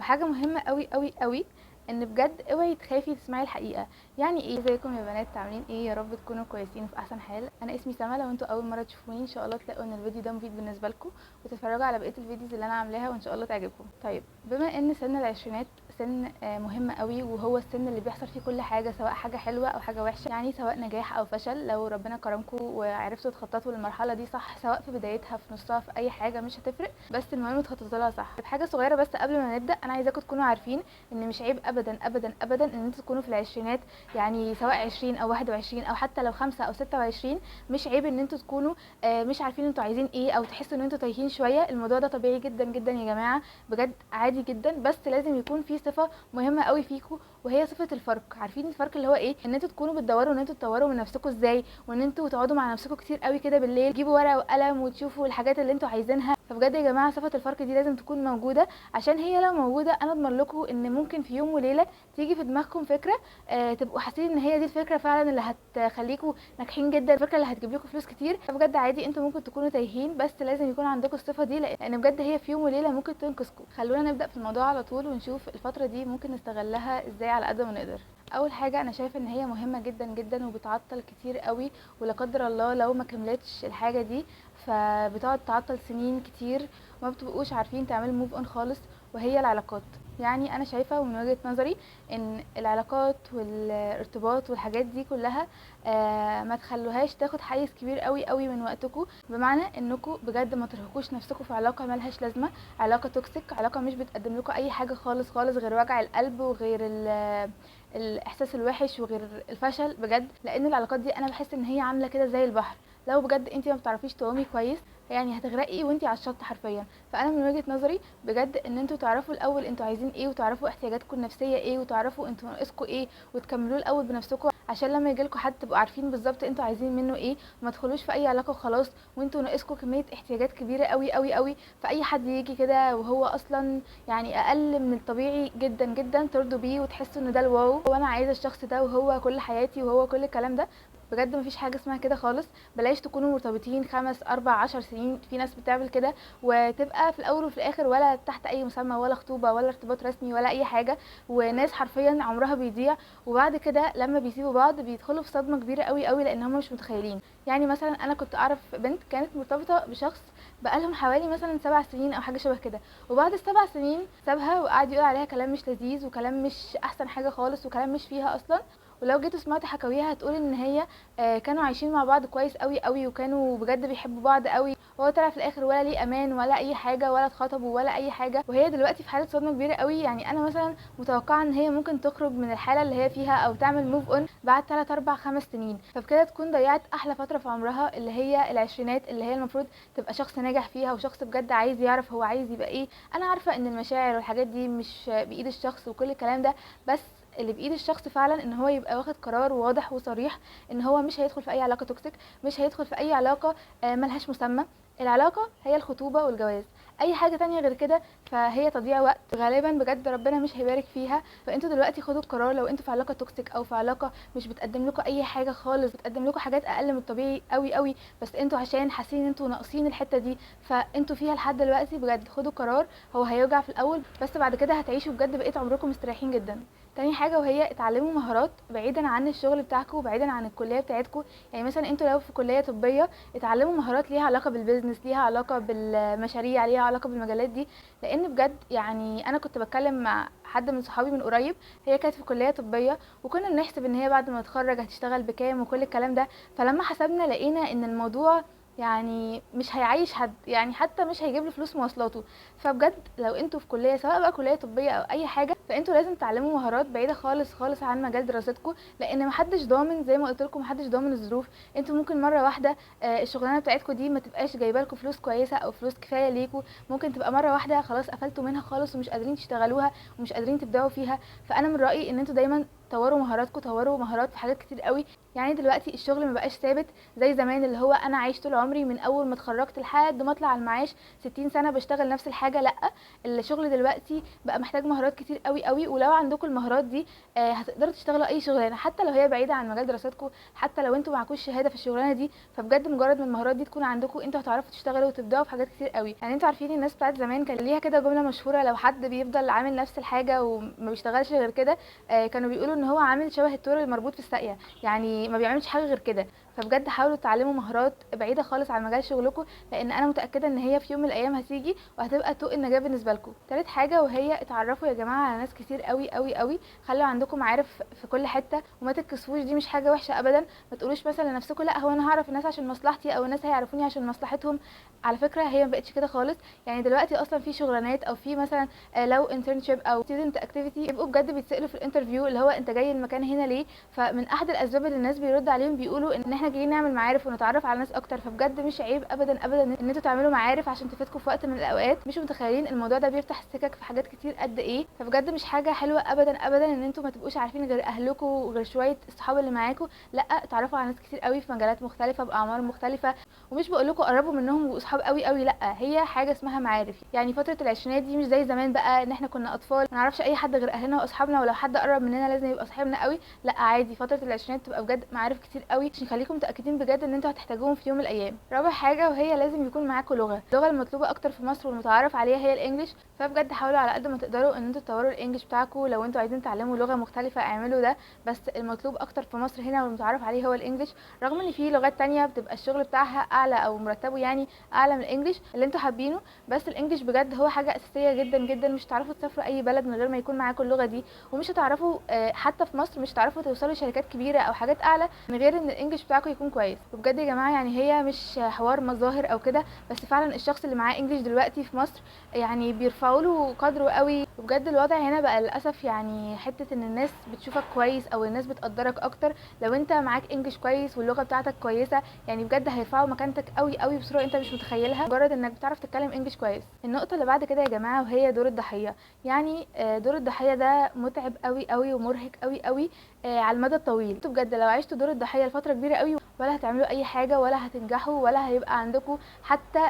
وحاجه مهمة قوي قوي قوي، ان بجد اوعي تخافي تسمعي الحقيقة. يعني ايه؟ ازيكم يا بنات، عاملين ايه؟ يا رب تكونوا كويسين وفي احسن حال. انا اسمي سما، لو انتوا اول مرة تشوفوني ان شاء الله تلاقوا ان الفيديو ده مفيد بالنسبة لكم، وتتفرجوا على بقية ال videos اللي انا عاملاها وان شاء الله تعجبكم. بما ان سن العشرينات سن مهم قوي، وهو السن اللي بيحصل فيه كل حاجة، سواء حاجة حلوة او حاجة وحشة، يعني سواء نجاح او فشل. لو ربنا كرمكم وعرفتوا تخططوا للمرحلة دي صح، سواء في بدايتها في نصها في اي حاجة مش هتفرق، بس المهم تخططوا لها صح. حاجة صغيرة بس قبل ما نبدا، انا عايزاكم تكونوا عارفين ان مش عيب ابدا ابدا ابدا ان انتوا تكونوا في العشرينات، يعني سواء 20 او 21 او حتى لو 5 او 26، مش عيب ان انتوا تكونوا مش عارفين انتوا عايزين ايه، او تحسوا ان انتوا تايهين شوية. الموضوع ده طبيعي جدا جدا يا جماعة، بجد عادي جدا، بس لازم يكون في صفة مهمة قوي فيكم، وهي صفة الفرق. عارفين الفرق اللي هو ايه؟ ان انتوا تكونوا بتدوروا ان انتوا تطوروا من نفسكم ازاي، وان انتوا تقعدوا مع نفسكم كتير قوي كده بالليل، تجيبوا ورقة وقلم وتشوفوا الحاجات اللي انتوا عايزينها. فبجد يا جماعة صفة الفرق دي لازم تكون موجودة، عشان هي لو موجودة انا اضمن لكم ان ممكن في يوم وليلة تيجي في دماغكم فكرة، تبقوا حاسين ان هي دي الفكرة فعلا اللي هتخليكم ناجحين جدا، الفكرة اللي هتجيب لكم فلوس كتير. فبجد عادي انتوا ممكن تكونوا تايهين، بس لازم يكون عندكم الصفة دي، لان بجد هي في يوم وليلة ممكن تنقذكم. خلونا نبدا في الموضوع على طول ونشوف الفترة دي ممكن نستغلها ازاي على قد ما نقدر. اول حاجة انا شايفه ان هي مهمة جدا جدا وبتعطل كتير قوي، ولا قدر الله لو ما كملتش الحاجة دي فبتقعد تعطل سنين كتير وما بتبقوش عارفين تعملوا move on خالص، وهي العلاقات. يعني انا شايفه ومن وجهه نظري ان العلاقات والارتباط والحاجات دي كلها، ما تخلوهاش تاخد حيز كبير قوي قوي من وقتكم، بمعنى انكم بجد ما ترهقوش نفسكم في علاقة ملهاش لازمه، علاقة toxic، علاقة مش بتقدم لكم اي حاجة خالص خالص غير وجع القلب وغير الاحساس الوحش وغير الفشل بجد. لان العلاقات دي انا بحس ان هي عامله كده زي البحر، لو بجد انت ما بتعرفيش تعومي كويس يعني هتغرقي وانت على الشط حرفيا. فانا من وجهه نظري بجد ان انتوا تعرفوا الاول انتوا عايزين ايه، وتعرفوا احتياجاتكم النفسية ايه، وتعرفوا انتوا ناقصكم ايه، وتكملوه الاول بنفسكم، عشان لما يجيلكم حد تبقوا عارفين بالظبط انتوا عايزين منه ايه، وما تدخلوش في اي علاقة وخلاص وانتوا ناقصكم كمية احتياجات كبيرة قوي قوي قوي. فاي حد يجي كده وهو اصلا يعني اقل من الطبيعي جدا جدا ترضوا بيه وتحسوا ان ده ال wow، وانا عايزه الشخص ده وهو كل حياتي وهو كل الكلام ده. بجد مفيش حاجة اسمها كده خالص. بلاش تكونوا مرتبطين 5 4 10 سنين، في ناس بتعمل كده وتبقى في الاول وفي الاخر ولا تحت اي مسمى، ولا خطوبه ولا ارتباط رسمي ولا اي حاجة، وناس حرفيا عمرها بيضيع، وبعد كده لما بيسيبوا بعض بيدخلوا في صدمة كبيرة قوي قوي لان هم مش متخيلين. يعني مثلا انا كنت اعرف بنت كانت مرتبطة بشخص بقالهم حوالي مثلا 7 سنين او حاجة شبه كده، وبعد ال7 سنين سابها وقعد يقول عليها كلام مش لذيذ وكلام مش احسن حاجة خالص وكلام مش فيها اصلا. ولو جيتوا سمعتوا حكاويها هتقول ان هي كانوا عايشين مع بعض كويس قوي قوي وكانوا بجد بيحبوا بعض قوي، وهو طلع في الاخر ولا ليه امان ولا اي حاجة ولا اتخطبوا ولا اي حاجة، وهي دلوقتي في حاله صدمة كبيرة قوي. يعني انا مثلا متوقعه ان هي ممكن تخرج من الحالة اللي هي فيها او تعمل move on بعد 3 4 5 سنين، فبكده تكون ضيعت احلى فترة في عمرها اللي هي العشرينات، اللي هي المفروض تبقى شخص ناجح فيها وشخص بجد عايز يعرف هو عايز يبقى ايه. انا عارفه ان المشاعر والحاجات دي مش بايد الشخص وكل الكلام ده، بس اللي بايد الشخص فعلا ان هو يبقى واخد قرار واضح وصريح ان هو مش هيدخل في اي علاقة toxic، مش هيدخل في اي علاقة ملهاش مسمى. العلاقة هي الخطوبة والجواز، اي حاجة تانية غير كده فهي تضييع وقت غالبا، بجد ربنا مش هيبارك فيها. فانتوا دلوقتي خدوا القرار، لو انتوا في علاقة toxic او في علاقة مش بتقدم لكم اي حاجة خالص، بتقدم لكم حاجات اقل من الطبيعي قوي قوي، بس انتوا عشان حاسين ان انتوا ناقصين الحتة دي فانتوا فيها لحد دلوقتي، بجد خدوا قرار. هو هيوجع في الاول بس بعد كده هتعيشوا بجد بقية عمركم مستريحين جدا. تاني حاجة وهي اتعلموا مهارات بعيدا عن الشغل بتاعكم وبعيدا عن الكلية بتاعتكم. يعني مثلا انتوا لو في كليه طبية اتعلموا مهارات ليها علاقة بال business، ليها علاقة بالمشاريع، ليها علاقة بالمجالات دي، لان بجد يعني انا كنت بتكلم مع حد من صحابي من قريب، هي كانت في كليه طبية وكنا بنحسب ان هي بعد ما تتخرج هتشتغل بكام وكل الكلام ده، فلما حسبنا لقينا ان الموضوع يعني مش هيعيش حد، يعني حتى مش هيجيب له فلوس مواصلاته. فبجد لو انتوا في كليه سواء بقى كليه طبية او اي حاجة، فانتوا لازم تتعلموا مهارات بعيدة خالص خالص عن مجال دراستكم، لان محدش ضامن زي ما قلت لكم، محدش ضامن الظروف. انتوا ممكن مرة واحدة الشغلانة بتاعتكم دي ما تبقاش جايبه لكم فلوس كويسة او فلوس كفاية ليكم، ممكن تبقى مرة واحدة خلاص قفلتوا منها خالص ومش قادرين تشتغلوها ومش قادرين تبدعوا فيها. فانا من رايي ان انتوا دايما طوروا مهاراتكم، طوروا مهارات في حاجات كتير قوي. يعني دلوقتي الشغل ما بقاش ثابت زي زمان، اللي هو انا عايش طول عمري من اول ما اتخرجت لحد ما اطلع على المعاش 60 سنة بشتغل نفس الحاجة. لا، الشغل دلوقتي بقى محتاج مهارات كتير قوي قوي قوي، ولو عندكم المهارات دي هتقدروا تشتغلوا اي شغلانة حتى لو هي بعيدة عن مجال دراستكم، حتى لو انتوا معكوش شهادة في الشغلانة دي. فبجد مجرد ما المهارات دي تكون عندكم انتوا هتعرفوا تشتغلوا وتبداوا في حاجات كتير قوي. يعني انتوا عارفين الناس بتاعت زمان كان ليها كده جملة مشهورة، لو حد بيفضل عامل نفس الحاجة وما بيشتغلش غير كده كانوا بيقولوا ان هو عامل شبه التور المربوط في الساقيه، يعني ما بيعملش حاجة غير كده. فبجد حاولوا تتعلموا مهارات بعيدة خالص عن مجال شغلكم، لان انا متاكدة ان هي في يوم من الايام هتيجي وهتبقى طوق النجاة بالنسبة لكم. تالت حاجة وهي اتعرفوا يا جماعة على ناس كتير قوي قوي قوي، خلوا عندكم معارف في كل حتة وما تتكسفوش، دي مش حاجة وحشة ابدا. ما تقولوش مثلا لنفسكم لا هو انا هعرف الناس عشان مصلحتي او الناس هيعرفوني عشان مصلحتهم. على فكرة هي ما بقتش كده خالص، يعني دلوقتي اصلا في شغلانات او في مثلا لو internship او student activity يبقوا بجد بيتسالوا في ال interview اللي هو انت جاي المكان هنا ليه. فمن احد الاسباب اللي الناس بيرد عليهم بيقولوا ان احنا جايين نعمل معارف ونتعرف على ناس اكتر. فبجد مش عيب ابدا ابدا ان انتوا تعملوا معارف عشان تفيدكم في وقت من الاوقات. مش متخيلين الموضوع ده بيفتح سكك في حاجات كتير قد ايه. فبجد مش حاجة حلوة ابدا ابدا ان انتوا ما تبقوش عارفين غير اهلكم وغير شوية الصحاب اللي معاكم، لا اتعرفوا على ناس كتير قوي في مجالات مختلفة باعمار مختلفة. ومش بقول لكم قربوا منهم واصحاب قوي قوي، لا هي حاجة اسمها معارف. يعني فترة العشرينات دي مش زي زمان بقى ان احنا كنا اطفال ما نعرفش اي حد غير اهلنا واصحابنا، ولو حد قرب مننا لازم يبقى صاحبنا قوي، لا عادي فترة العشرينات تبقى بجد معارف كتير قوي عشان يخليكم متاكدين بجد ان انتوا هتحتاجوهم في يوم من الايام. رابع حاجة وهي لازم يكون معاكم لغة، اللغة المطلوبة اكتر في مصر والمتعارف عليها هي ال English. فبجد حاولوا على قد ما تقدروا ان انتوا تطوروا ال English بتاعكم، لو انتوا عايزين تعلموا لغة مختلفة اعملوا ده، بس المطلوب اكتر في مصر هنا والمتعارف عليه هو ال English، رغم ان في لغات تانية بتبقى الشغل بتاعها اعلى او مرتبه يعني اعلى من ال English اللي انتوا حابينه، بس ال English بجد هو حاجة اساسية جدا جدا. مش هتعرفوا تسافروا اي بلد من غير ما يكون معاكم اللغة دي، ومش هتعرفوا حتى في مصر مش هتعرفوا توصلوا لشركات كبيرة او حاجات اعلى من غير ان ال English بتاعكم يكون كويس. وبجد يا جماعة يعني هي مش حوار مظاهر او كده، بس فعلا الشخص اللي معاه English دلوقتي في مصر يعني بيرفعوا له قدره قوي. وبجد الوضع هنا بقى للاسف يعني حتة ان الناس بتشوفك كويس او الناس بتقدرك اكتر لو انت معاك English كويس واللغة بتاعتك كويسة، يعني بجد هيرفعوا مكانتك قوي قوي بصورة انت مش متخيلها مجرد انك بتعرف تتكلم English كويس. النقطة اللي بعد كده يا جماعة وهي دور الضحية. يعني دور الضحية ده متعب قوي قوي ومرهق قوي قوي على المدى الطويل. انتوا بجد لو عشتوا دور الضحية لفترة كبيرة قوي ولا هتعملوا اي حاجة ولا هتنجحوا ولا هيبقى عندكم حتى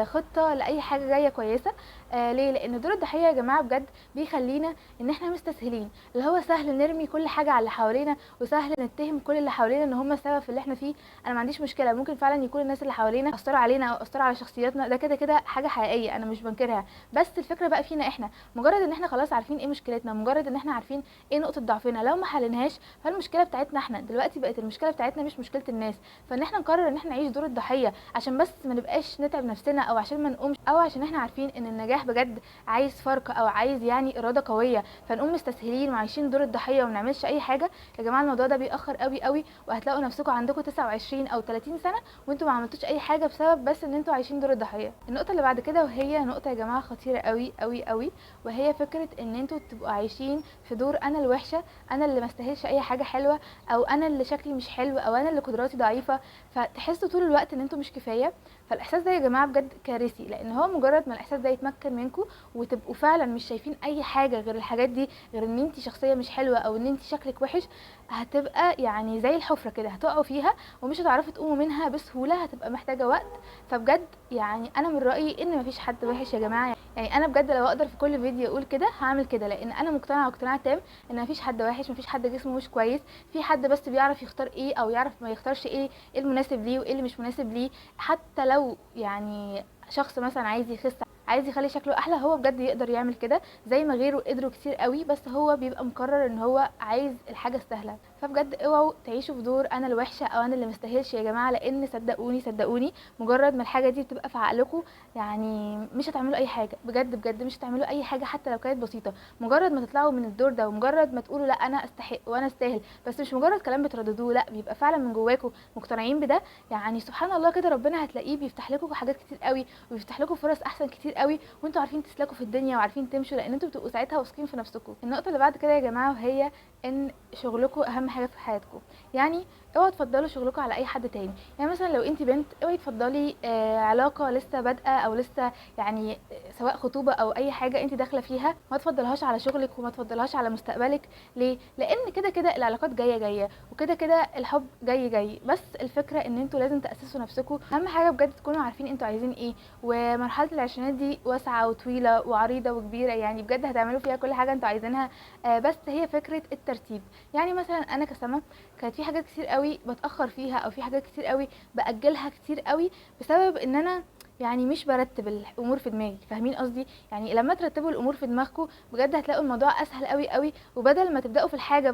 خطه لاي حاجة جاية كويسة. ليه؟ لان دور الضحية يا جماعة بجد بيخلينا ان احنا مستسهلين، اللي هو سهل نرمي كل حاجة على اللي حوالينا وسهل نتهم كل اللي حوالينا ان هم السبب في اللي احنا فيه. انا ما عنديش مشكلة، ممكن فعلا يكون الناس اللي حوالينا اثروا علينا او اثروا على شخصياتنا، ده كده كده حاجة حقيقية انا مش بنكرها، بس الفكرة بقى فينا احنا، مجرد ان احنا خلاص عارفين ايه مشكلتنا، مجرد ان احنا عارفين ايه نقطة ضعفنا، لو ما حلناهاش فالمشكلة بتاعتنا احنا دلوقتي بقت المشكلة بتاعتنا مش مشكلة الناس. فان احنا نقرر ان احنا نعيش دور الضحية عشان بس ما نبقاش نتعب نفسنا او عشان ما نقومش او عشان احنا عارفين ان النجاح بجد عايز فرق او عايز يعني اراده قوية، فنقوم مستسهلين وعايشين دور الضحية وما نعملش اي حاجة. يا جماعة الموضوع ده بيأخر قوي قوي، وهتلاقوا نفسكم عندكم 29 او 30 سنة وانتم ما عملتوش اي حاجة بسبب بس ان انتم عايشين دور الضحية. النقطة اللي بعد كده وهي نقطة يا جماعة خطيرة قوي قوي قوي، وهي فكرة ان انتم تبقوا عايشين في دور انا الوحشة، انا اللي ما استاهلش اي حاجة حلوة، او انا اللي شكلي مش حلو، او انا اللي قدراتي ضعيفة، فتحسوا طول الوقت ان انتم مش كفاية. فالاحساس ده يا جماعة بجد كارثي، لان هو مجرد ما الاحساس ده يتمكن منكم وتبقوا فعلا مش شايفين اي حاجة غير الحاجات دي، غير ان انت شخصية مش حلوة او ان انت شكلك وحش، هتبقى يعني زي الحفرة كده هتقعوا فيها ومش هتعرفوا تقوموا منها بسهولة، هتبقى محتاجه وقت. فبجد يعني انا من رايي ان مفيش حد وحش يا جماعة، يعني انا بجد لو اقدر في كل فيديو اقول كده هعمل كده، لان انا مقتنعة اقتناع تام ان مفيش حد وحش، مفيش حد جسمه مش كويس، في حد بس بيعرف يختار ايه او يعرف ما يختارش ايه، ايه المناسب ليه وايه اللي مش مناسب ليه. حتى لو يعني شخص مثلا عايز يخس، عايز يخلي شكله احلى، هو بجد يقدر يعمل كده زي ما غيره قدروا كتير قوي، بس هو بيبقى مقرر ان هو عايز الحاجة السهلة. فبجد اوعوا تعيشوا في دور انا الوحشة او انا اللي مستاهلش يا جماعة، لان صدقوني صدقوني مجرد ما الحاجة دي بتبقى في عقلكم يعني مش هتعملوا اي حاجة، بجد بجد مش هتعملوا اي حاجة حتى لو كانت بسيطة. مجرد ما تطلعوا من الدور ده ومجرد ما تقولوا لا انا استحق وانا استاهل، بس مش مجرد كلام بترددوه، لا بيبقى فعلا من جواكم مقتنعين بده، يعني سبحان الله كده ربنا هتلاقيه بيفتح لكم حاجات كتير قوي وبيفتح لكم فرص احسن كتير قوي، وانتوا عارفين تسلكوا في الدنيا وعارفين تمشوا، لان انتوا بتبقوا ساعتها واثقين في نفسكم. النقطة اللي بعد كده يا جماعة وهي ان شغلكم اهم حاجة في حياتكم. يعني اوعوا تفضلوا شغلكم على اي حد تاني. يعني مثلا لو انت بنت اوعي تفضلي علاقة لسه بادئه او لسه يعني سواء خطوبه او اي حاجة انت داخله فيها، ما تفضلهاش على شغلك وما تفضلهاش على مستقبلك. ليه؟ لان كده كده العلاقات جاية جاية، وكده كده الحب جاي جاي، بس الفكرة ان انتوا لازم تاسسوا نفسكم. اهم حاجة بجد تكونوا عارفين انتوا عايزين ايه. ومرحلة العشرينات دي واسعة وطويلة وعريضه وكبيره، يعني بجد هتعملوا فيها كل حاجة انتوا عايزينها، بس هي فكرة الترتيب. يعني مثلا انا كسما كانت في حاجات كتير قوي بتاخر فيها، او في حاجات كتير قوي باجلها كتير قوي بسبب ان انا يعني مش برتب الامور في دماغي، فاهمين قصدي؟ يعني لما ترتبوا الامور في دماغكم بجد هتلاقوا الموضوع اسهل قوي قوي، وبدل ما تبداوا في الحاجة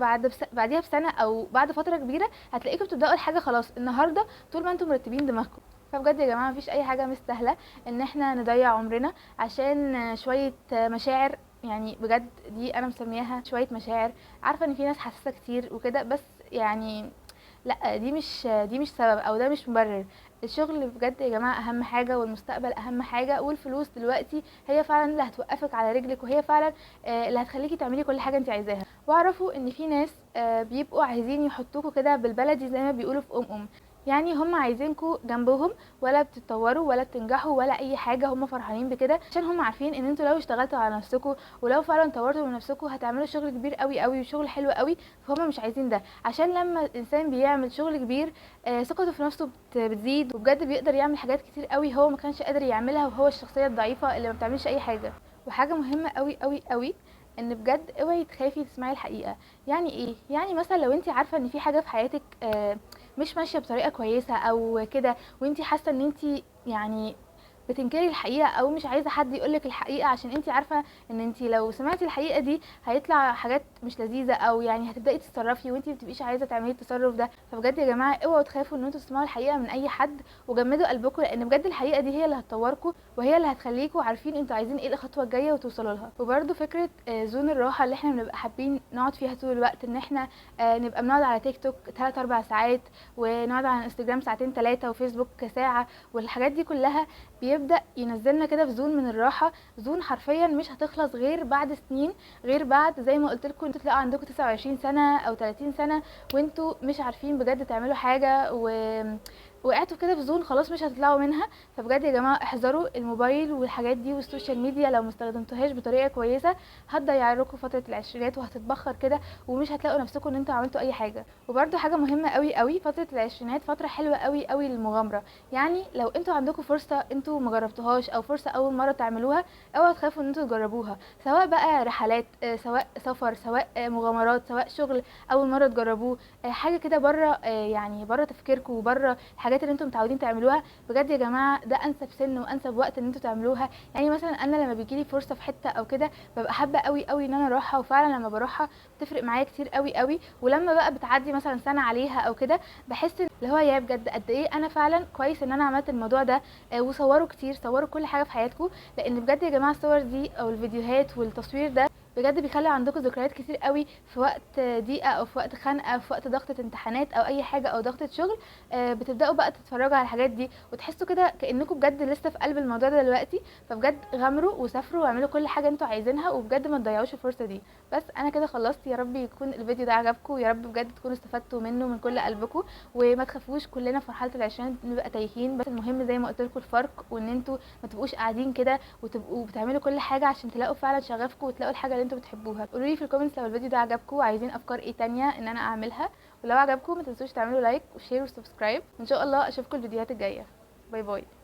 بعديها بسنة او بعد فترة كبيرة، هتلاقيكم بتبداوا الحاجة خلاص النهارده طول ما انتم مرتبين دماغكم. فبجد يا جماعة مفيش اي حاجة مستاهلة ان احنا نضيع عمرنا عشان شوية مشاعر، يعني بجد دي انا مسمياها شوية مشاعر. عارفه ان في ناس حساسة كتير وكده، بس يعني لا، دي مش سبب او ده مش مبرر. الشغل بجد يا جماعة اهم حاجة، والمستقبل اهم حاجة، والفلوس دلوقتي هي فعلا اللي هتوقفك على رجلك، وهي فعلا اللي هتخليكي تعملي كل حاجة انت عايزاها. واعرفوا ان في ناس بيبقوا عايزين يحطوكوا كده بالبلدي زي ما بيقولوا في ام، يعني هم عايزينكوا جنبهم، ولا بتتطوروا ولا بتنجحوا ولا اي حاجة، هم فرحانين بكده عشان هم عارفين ان انتوا لو اشتغلتوا على نفسكوا ولو فعلا طورتوا من نفسكوا هتعملوا شغل كبير قوي قوي وشغل حلو قوي. فهم مش عايزين ده، عشان لما الانسان بيعمل شغل كبير ثقته في نفسه بتزيد، وبجد بيقدر يعمل حاجات كتير قوي هو ما كانش قادر يعملها، وهو الشخصية الضعيفة اللي ما بتعملش اي حاجة. وحاجه مهمة قوي قوي قوي ان بجد اوعي تخافي تسمعي الحقيقة. يعني ايه؟ يعني مثلا لو انت عارفه ان في حاجة في حياتك مش ماشية بطريقة كويسة او كده، وانت حاسه ان انت يعني بتنكري الحقيقة او مش عايزه حد يقولك الحقيقة عشان انت عارفه ان انت لو سمعتي الحقيقة دي هيطلع حاجات مش لذيذة، او يعني هتبداي تتصرفي وانت ما بتبقيش عايزه تعملي التصرف ده. فبجد يا جماعة اوعوا تخافوا ان انتوا تسمعوا الحقيقة من اي حد، وجمدوا قلبكم، لان بجد الحقيقة دي هي اللي هتطوركم وهي اللي هتخليكم عارفين انتوا عايزين ايه الخطوة الجاية وتوصلوا لها. وبرده فكرة zone الراحة اللي احنا بنبقى حابين نقعد فيها طول الوقت، ان احنا نبقى بنقعد على تيك توك 3 4 ساعات، ونقعد على انستجرام ساعتين 3، وفيسبوك ساعة، والحاجات دي كلها بيبدأ ينزلنا كده في zone من الراحة، zone حرفيا مش هتخلص غير بعد سنين، غير بعد زي ما قلت لكم انتوا تلاقوا عندكم 29 سنة او 30 سنة وانتوا مش عارفين بجد تعملوا حاجة، وقعتوا كده في zone خلاص مش هتطلعوا منها. فبجد يا جماعة احذروا الموبايل والحاجات دي وال social media، لو ما استخدمتوهاش بطريقة كويسة هتضيع لكم فترة العشرينات وهتتبخر كده، ومش هتلاقوا نفسكم ان انتوا عملتوا اي حاجة. وبرده حاجة مهمة قوي قوي، فترة العشرينات فترة حلوة قوي قوي للمغامره. يعني لو انتوا عندكم فرصة انتوا ما جربتوهاش او فرصة اول مرة تعملوها، اوعوا تخافوا ان انتوا تجربوها، سواء بقى رحلات، سواء سفر، سواء مغامرات، سواء شغل اول مرة تجربوه، حاجة كده بره، يعني بره تفكيركم وبره الحاجات اللي انتم متعودين تعملوها. بجد يا جماعة ده انسب سن وانسب وقت ان انتوا تعملوها. يعني مثلا انا لما بيجيلي فرصة في حتة او كده ببقى حابة قوي قوي ان انا اروحها، وفعلا لما بروحها بتفرق معايا كتير قوي قوي. ولما بقى بتعدي مثلا سنة عليها او كده بحس اللي هو يا بجد قد ايه انا فعلا كويس ان انا عملت الموضوع ده. وصوروا كتير، صوروا كل حاجة في حياتكم، لان بجد يا جماعة الصور دي او الفيديوهات والتصوير ده بجد بيخلي عندكم ذكريات كتير قوي في وقت ضيقه او في وقت خنقه، في وقت ضغطه امتحانات او اي حاجة او ضغطه شغل، بتبداوا بقى تتفرجوا على الحاجات دي وتحسوا كده كانكم بجد لسه في قلب الموضوع ده دلوقتي. فبجد غامروا وسافروا واعملوا كل حاجة انتوا عايزينها، وبجد ما تضيعوش الفرصة دي. بس انا كده خلصت، يا رب يكون الفيديو ده عجبكم، يا رب بجد تكونوا استفدتوا منه من كل قلبكم، وما تخافوش كلنا في مرحلة العشرينات بنبقى تايهين، بس المهم زي ما قلت لكم الفرق، وان انتوا ما تبقوش قاعدين كده وتبقوا بتعملوا كل حاجة عشان تلاقوا فعلا شغفكم وتلاقوا الحاجة اللي انتوا بتحبوها. قولوا لي في ال comments لو الفيديو ده عجبكم وعايزين افكار ايه تانية ان انا اعملها، ولو عجبكم ما تنسوش تعملوا like و share و subscribe، وان شاء الله اشوفكم الفيديوهات الجاية. bye bye.